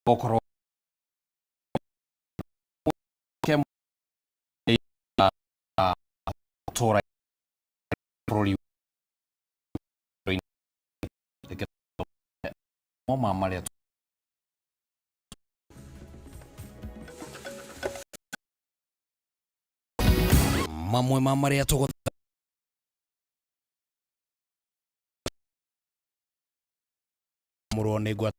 Gũkorwo tũra bũrũri ma marĩa mamwe ma marĩa tũgũmũrwo nĩ ngwa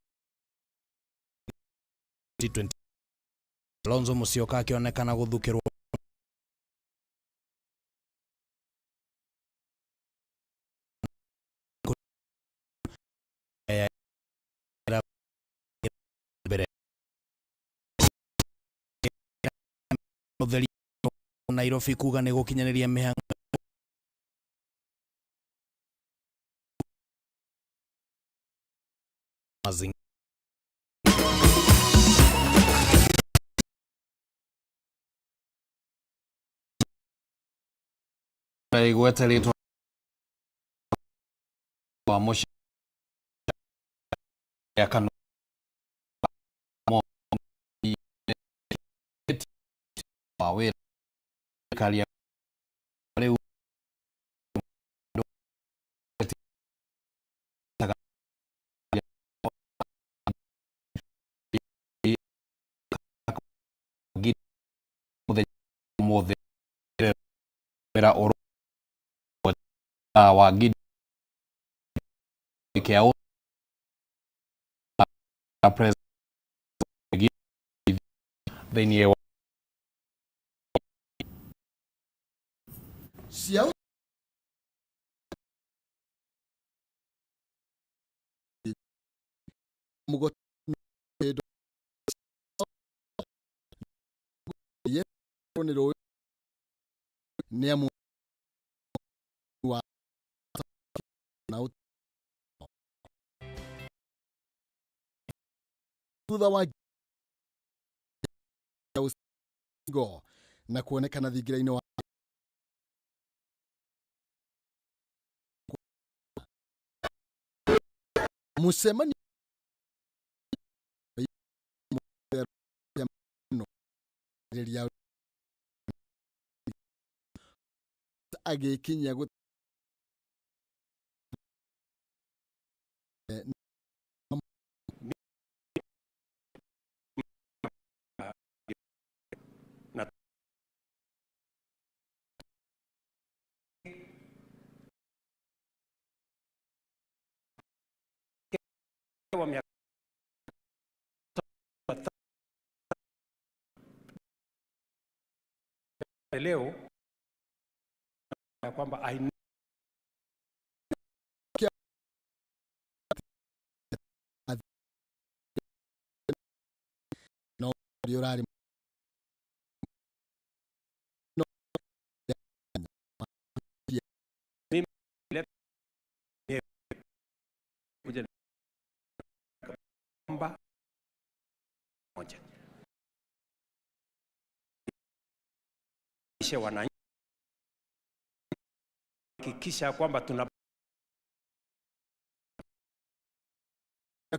2020 Kalonzo Musyoka akĩonekana gũthukĩrwo mbere mũtheri Nairobi kuga nĩ gũkinyanĩria mĩhang'o mazingira igwete rĩtwa wa mũciĩ kanua wa wĩra thirikari ya rĩu mũthenya ũmũthĩ wĩra wa kĩa thĩinĩ wa cia nĩ rũĩ nĩ amu wa na thutha wa go na kuonekana thingira-inĩ wa mucemanio agĩkinyia wa miaka leo ya kwamba I no ũrarĩ kuja kwamba moja wananchi hakikisha kwamba tuna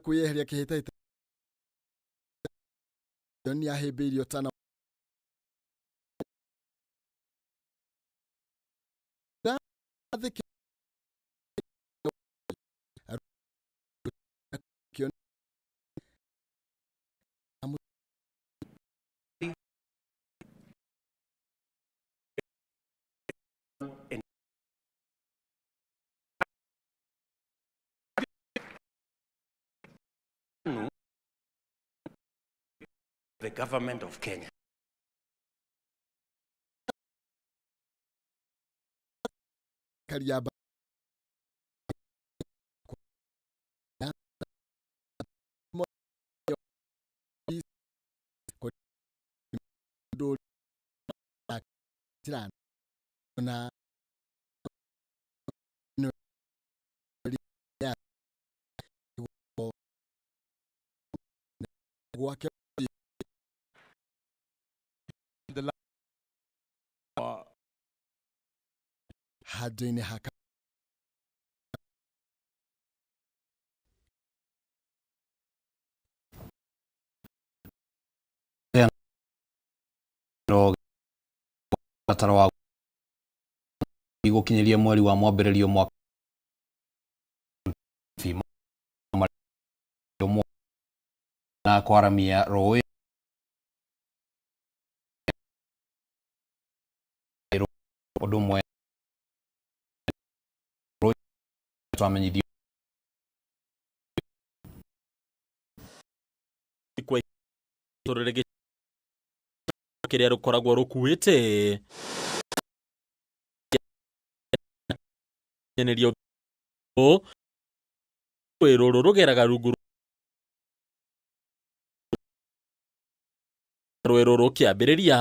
kwĩyeheria kĩhĩtahĩtano nĩahĩmbĩirio tana the government of Kenya. Kariaba na gwake handũ-inĩ ha Mũtaratara wa gũkinyĩria mweri wa mwambĩrĩrio mwaka na kwaramia rũĩ ũndũ ũmwe twamenyithio kĩrĩa rũkoragwo rũkuĩte rũrũ rũgeraga rungu rũĩ rũrũ kĩambĩrĩria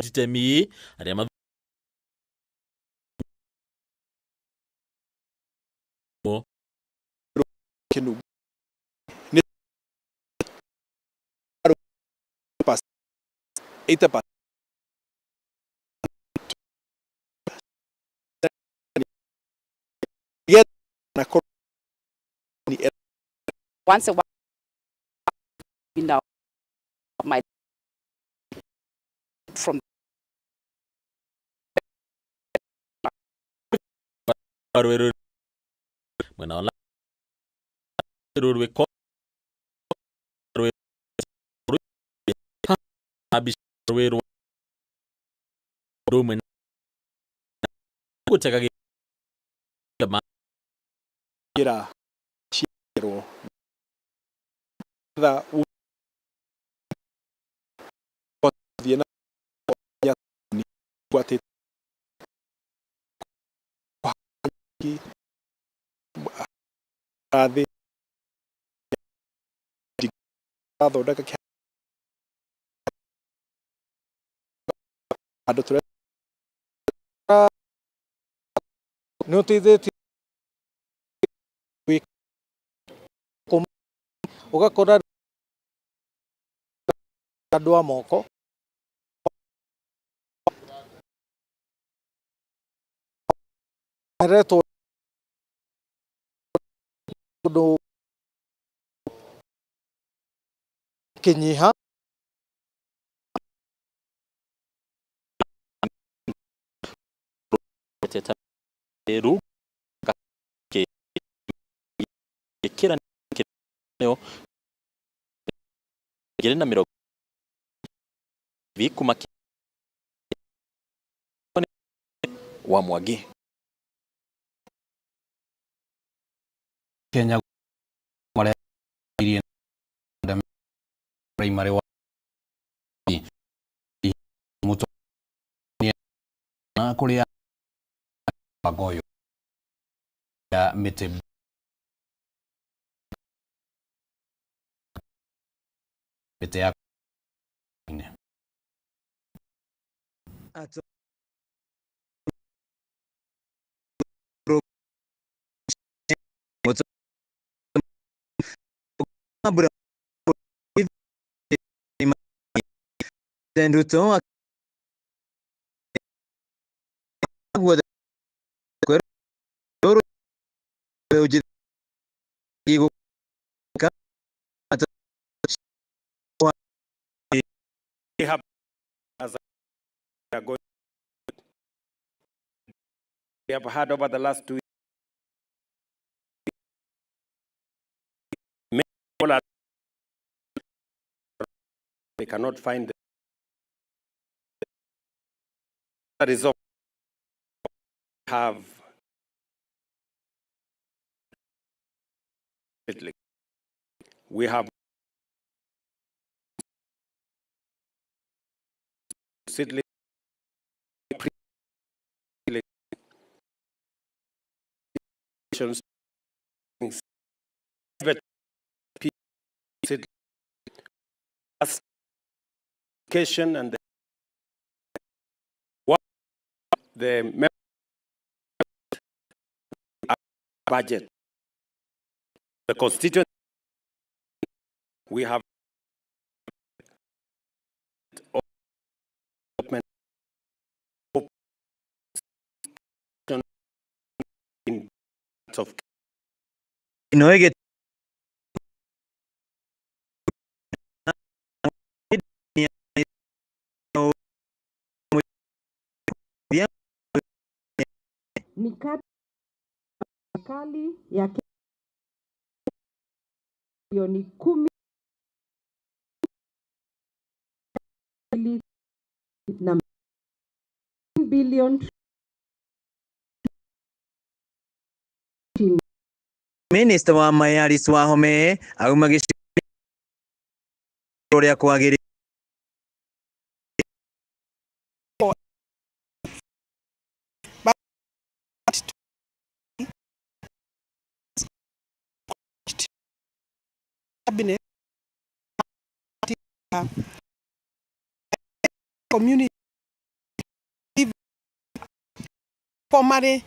itemi arĩa Once a while now my from mwena wa rwĩko rwĩ rũmwe gũtega thondeka handũ tũre nĩ ũteithĩtie ũgakora andũ a moko heretwo ũndũ kĩnyiha Wa Mwangi Kenya primary wa na kuria mũbango ũyũ ya mĩtĩ mĩtĩ ya Ruto We have had over the last 2 years, people are, they cannot find the result. Have we have seedling Education and the budget. The constituent we have in of ino ni kali ya milioni 10 na bilioni. Minista wa maĩ Alice Wahome auma gĩcigo ũrĩa kwagĩrĩire. Cabinet community formally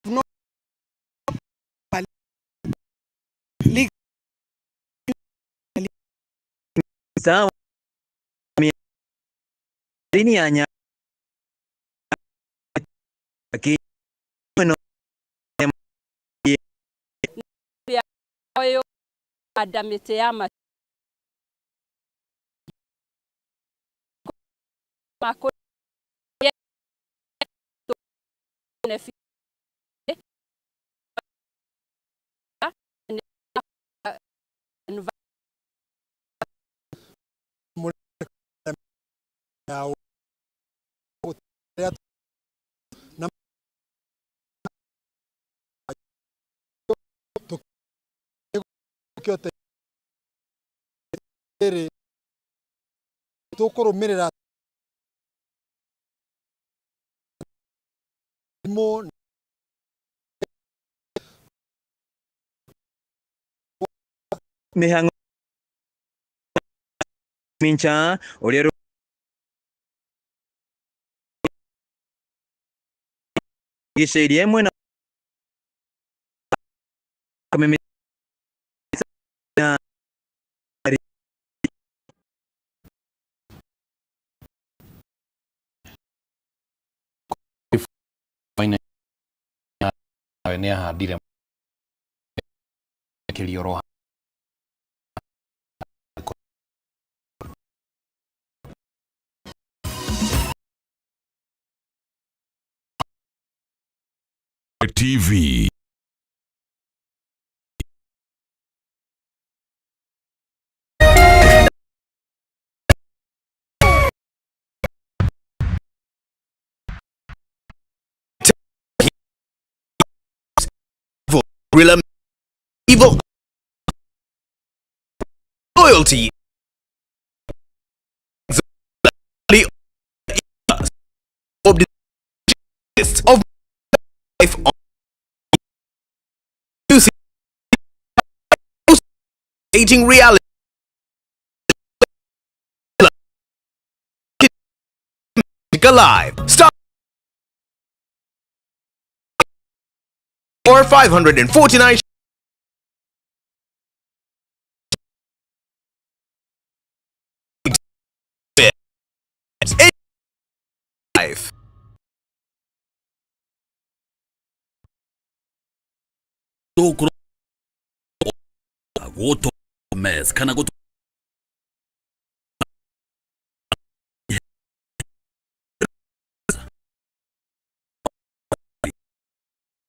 not Sawa nya anda mĩtĩ ya Tũkũrũmĩrĩra mĩhang'o mincha ũrĩa rũrigicĩirie mwena nĩ ahandire kĩrio ro TV. Gorilla evil loyalty of life on aging reality alive. Stop or 549 life. Mes kana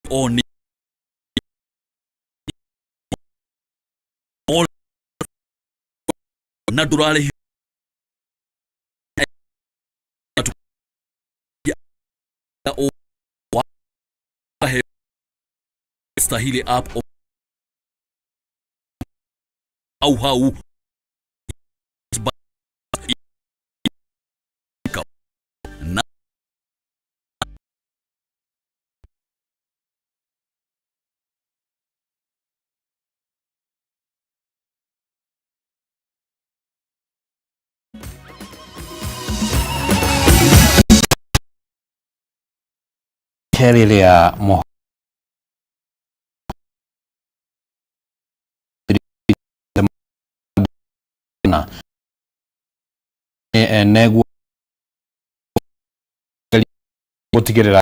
oni na ndũrarĩhio stahili app au hau na Kerĩ rĩa na neguo gũtigĩrĩra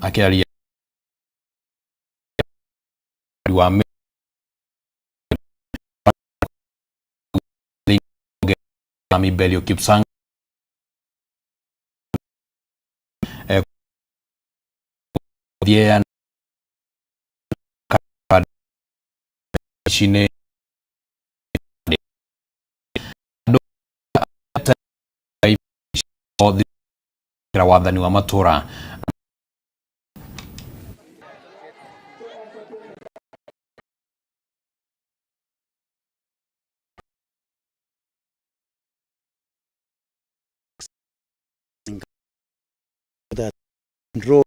akĩaria wa Belio Kipsang wathani wa matũra. That roles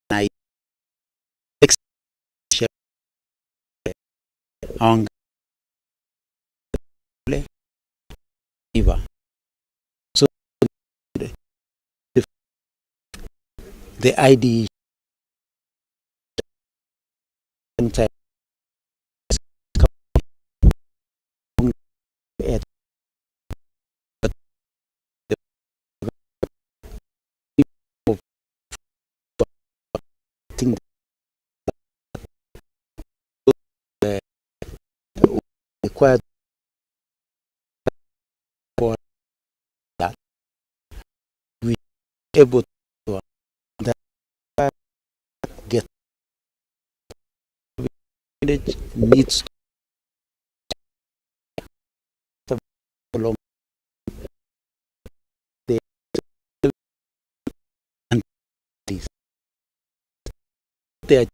I on so the ID required for that we able to get village needs to along the and this they are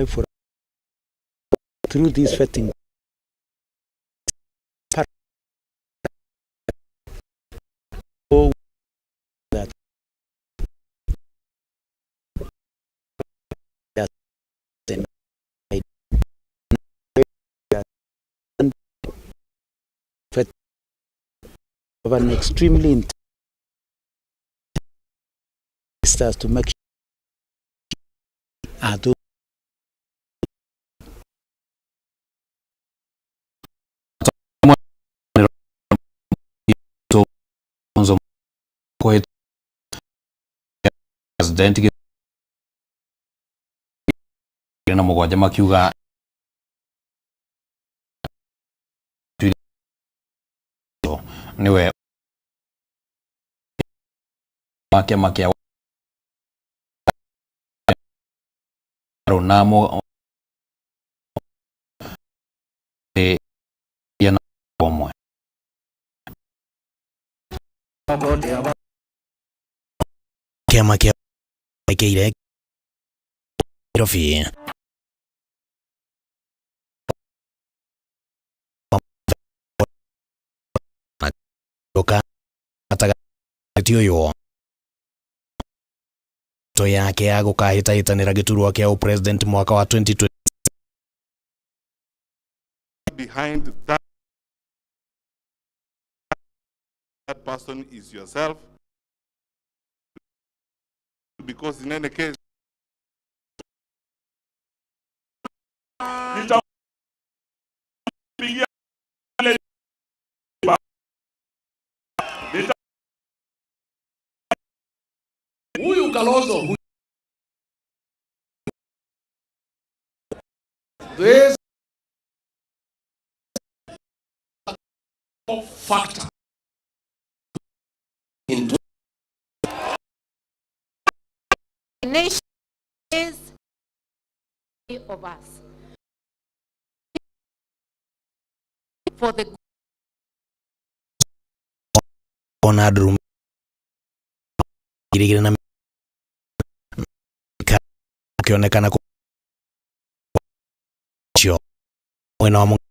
for through this vetting that of an extremely intense to make sure are President na mũgwanja makiuga niwe wa kĩama kĩa na ũmwe. Kĩama kĩa ĩkĩire Nairobi gatagatĩ ũyũ to yake ya gũkahĩtahĩtanĩra gĩturwa kĩa ũpresident mwaka wa 2020. Behind that person is yourself, because in any case huyu Kalonzo this factor into nation is of us for the ona ndũrũme 2000 na kĩonekana cio mwena wa mimi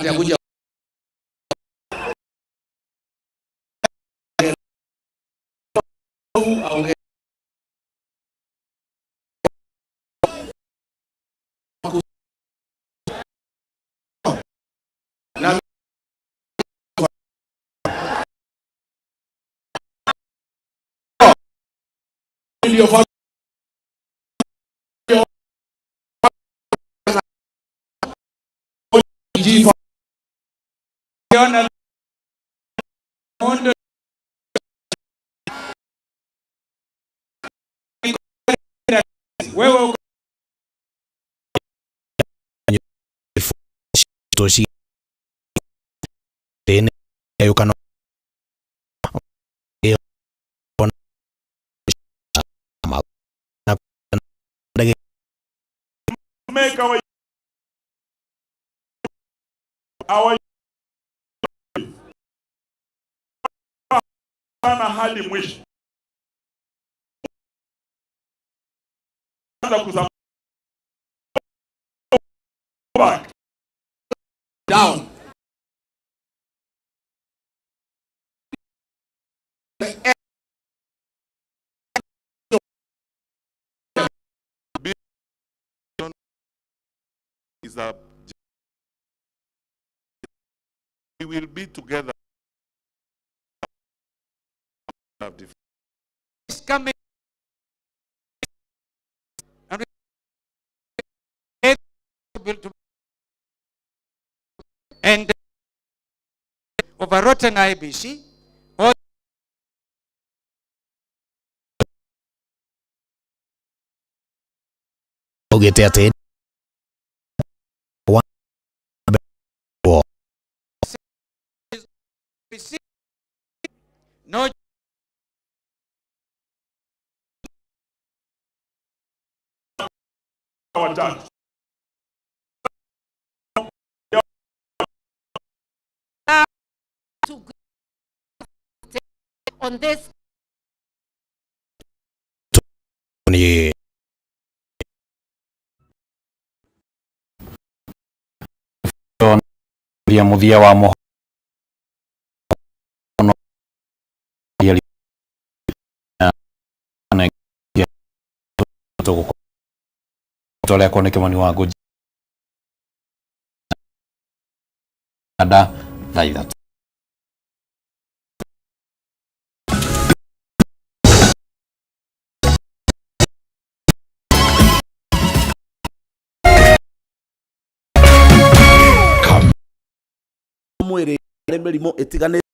Ati akuja aongee na wewe toshi yukano make our sana hadi mwisho. Back. Down. Is a we will be together. Coming and and overrotten IBC or augite ati no watatu to on this ni ya muthia wa muhono tũrekwo nĩ Kĩmani wa Ngũnja thaa 3. Mwĩrĩ mĩrimũ ĩtiganĩte.